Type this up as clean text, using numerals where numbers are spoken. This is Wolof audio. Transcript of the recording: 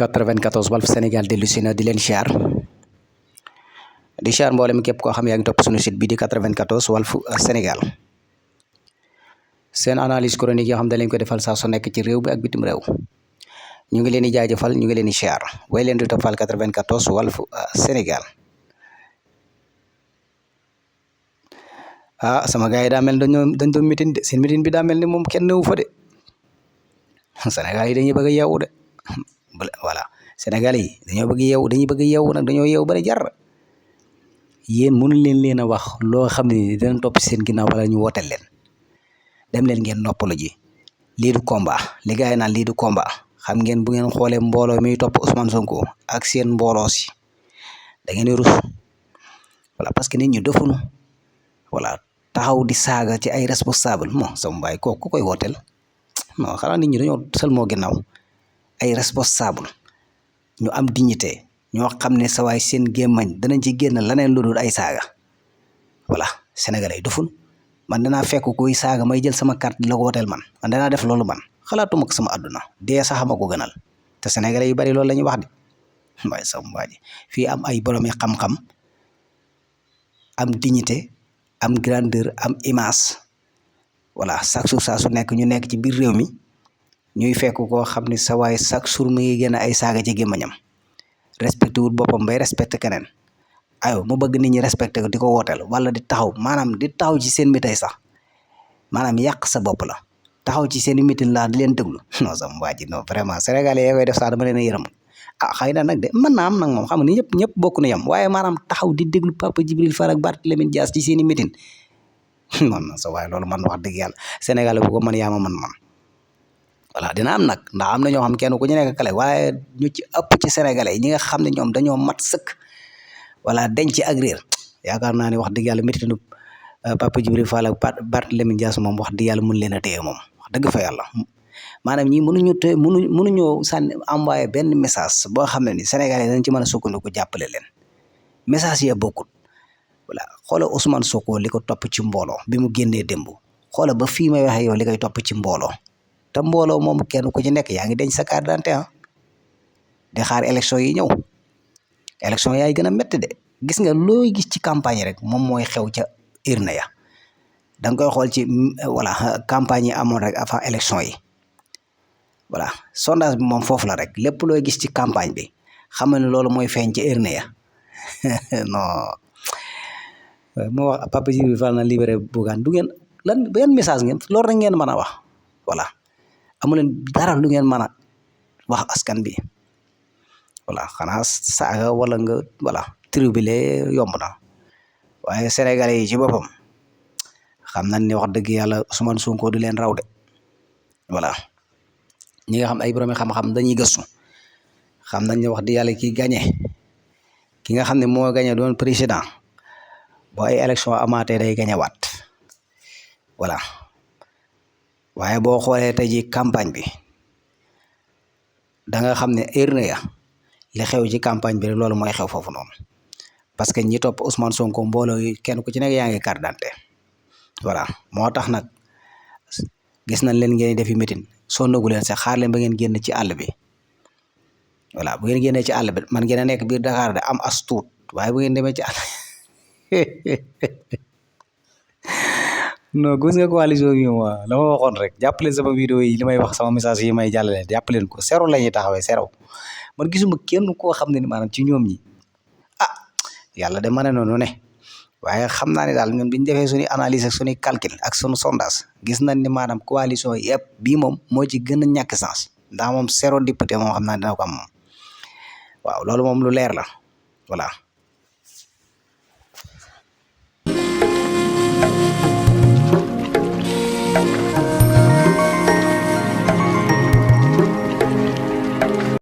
94 Walf Sénégal dellu si na di leen siyaar mboolem képp koo xam yaa ngi topp suñu site bi di 94 Walf Sénégal seen analyse chronique yoo xam da leen ko defal saa su nekk ci réew bi ak bitim réew ñu ngi leen di jaajëfal ñu ngi leen di siyaar way leen di toppal 94 Walf Sénégal sama gars yi daa mel dañ doon meeting de seen meeting bi daa mel ni moom kenn newu fa de Sénégal yi dañuy bëgg a yeewu de voilà Sénégal yi dañoo bëgg yeewu dañuy bëgg yeewu nag dañoo yeewu bari jar yéen mënu leen a wax loo xam ne dinañ topp seen ginnaaw wala ñu wooteel leen dem leen ngeen noppalu ji lii du combat li gars yi naan lii du combat xam ngeen bu ngeen xoolee mbooloo mi topp Ousmane Sonko ak seen mbooloo si da ngeen di rus voilà parce que nit ñi defuñu voilà taxaw di saaga ci ay responsable mo sama mbaay kooku ku koy wooteel non xanaa nit ñi dañoo seulement ginnaaw ay responsable ñu am dignité ñoo xam ne sa waay seen gémmañ danañ ci génn laneen lu dul ay saaga voilà sénégalais yi doful man danaa fekk kuy saaga may jël sama carte di la ko wooteel man danaa def loolu man xalaatuma ko sama àdduna dee sax ma ko gënal te sénégalais yu bari loolu la ñuy wax de waaye sama waa ji fii am ay borom yi xam-xam am dignité am grandeur am image voilà chaque jour saa su nekk ñu nekk ci biir réew mi ñuy fekk koo xam ne sa waay chaque jour mu ngi génn ay saaga ci gémmañam respecté wul boppam bay respecté keneen ayo mu bëgg nit ñi respecté ko di ko wooteel wala di taxaw maanaam di taxaw ci seen mitay sax maanaam yàq sa bopp la taxaw ci seen mitin laa di leen déglu non sama waa ji non vraiment sénégalais yi koy def sax dama leen a yërëm xëy na nag de mën naa am nag moom xam nga ni ñëpp bokk na yam waaye maanaam taxaw di déglu Papa Djibril Fall ak Barthélémy Dias ci seen i mitin non sa waaye loolu man wax dëgg yàlla sénégalais bu ko man yaa ma man voilà dina am nag ndax am na ñoo xam kenn ku ñu nekk kale waaye ñu ci ëpp ci sénégalais ñi nga xam ne ñoom dañoo mat sëkk voilà denc ak réer yaakaar naa ne wax dëgg yàlla mitinu Papa Djibril Fall ak Barthélémy Dias moom wax dëgg yàlla mën leen a téye moom wax dëgg fa yàlla maanaam ñii mënuñoo sànni envoyé benn message boo xam ne ni sénégalais dañ ci mën a sukkandiku jàppale leen message ya bokkut voilà xoola Ousmane Sonko li ko topp ci mbooloo bi mu génnee démb xoola ba fii may waxee yow li koy topp ci mbooloo te mbooloo moom kenn ku ci nekk yaa ngi denc sa carte d'identité di xaar élection yi ñëw élection yaay gën a métti de gis nga looy gis ci campagne rek moom mooy xew ca urne ya da nga koy xool ci voilà campagne yi amoon rek avant élection yi voilà sondage bi moom foofu la rek lépp looy gis ci campagne bi xam ne loolu mooy feeñ ci urne ya non moo wax Papa Djibril Fall na libéré Bougane du ngeen lan benn message ngeen loolu rek ngeen mën a wax voilà amu leen dara lu ngeen mën a wax askan bi voilà xanaa saaga wala nga voilà tribulé yomb na waaye sénégalais yi ci boppam xam nañ ne wax dëgg yàlla Ousmane Sonko du leen raw de voilà ñi nga xam ay borom xam-xam dañuy gëstu xam nañ ne wax dëgg yàlla ki gagné ki nga xam ne moo gagné doon président boo ay élection amaatee day gagné waat voilà waaye boo xoolee tey ji campagne bi da nga xam ne urne ya li xew ci campagne bi loolu mooy xew foofu noonu parce que ñi topp Ousmane Sonko mbooloo yi kenn ku ci nekk yaa ngi carte d'identité voilà moo tax nag gis nañ leen ngeen defi meeting sonnagu leen sax xaar leen ba ngeen génn ci àll bi voilà bu ngeen génnee ci àll bi man ngeen a nekk biir Dakar de am as tuut waaye bu ngeen demee ci àll non gis nga coalition bi moom la ma waxoon rek jàppaleen sama vidéo yi li may wax sama message yi may jàllale jàppaleen ko zéro la ñuy taxawee zéro man gisuma kenn koo xam ne ni maanaam ci ñoom ñi yàlla de ma ne noonu ne waaye xam naa ne daal ñun biñu defee suñuy analyse ak suñuy calcul ak suñu sondage gis nañ ni maanaam coalition yëpp bii moom moo ci gën a ñàkk sens ndax moom zéro député moom xam naa dina ko am moom waaw loolu moom lu leer la voilà